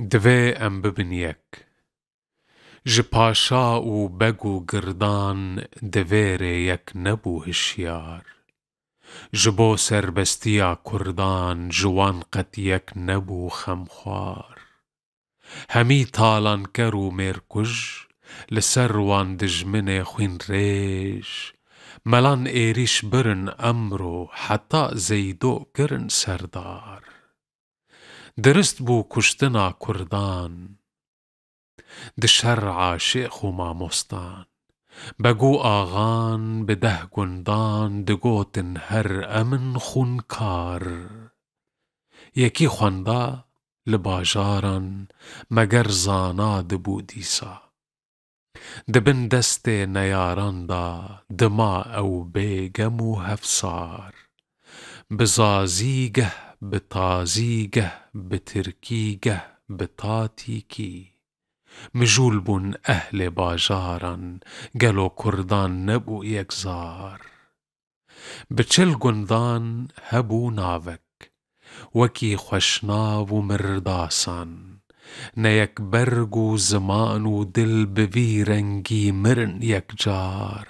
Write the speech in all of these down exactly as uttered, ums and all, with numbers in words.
Divê em bibin yek. Ji paşa û beg û girdan di vê rê yek nebû hişyar. Ji bo serbestiya kurdan ji wan qet yek nebû xemxwar. Hemî talanker û mêrkuj li ser wan dijminê xwînrêj, melan êrîş birin emro heta Zeydo kirin serdar. Dirist bû kuştina kurdan. Di şer'a şêx û mamostan, beg û axan bi deh gundan digotin her emin xûnkar. Yekî xwenda li bajaran meger zana dibû dîsa. Di bin destê neyaran de dima ew bêgem û hevsar. Bi zazî geh, bi tazî geh, bi tirkî geh, bi tatîkî. Mijûl bûn ehlê bajaran, gelo kurdan nebû yekzar. Bi çil gundan hebû navek, wekî xweşnav û mirdasan. Ne yek berg û ziman û dil bi vî rengî mirin yekcar.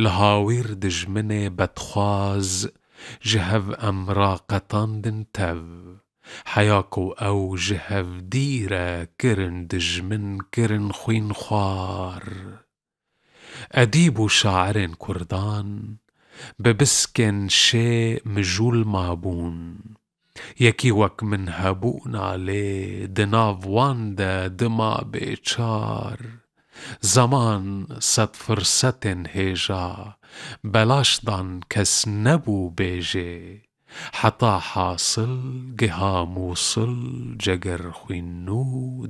Li hawîr dijminê bedxwaz ji hev em raqetandin tev. Heya ku ew ji hev dîre kirin dijmin, kirin xwînxwar. Edîb û şairên kurdan bi biskên şê mijûl mabûn. Yekî wek min hebûna lê di nav wan de dima bêçar. Zeman sed firsetên hêja belaş dan kes nebû bêjê. Heta hasil giha Mûsil ceger xwîn nû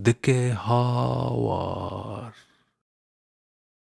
dike hawar.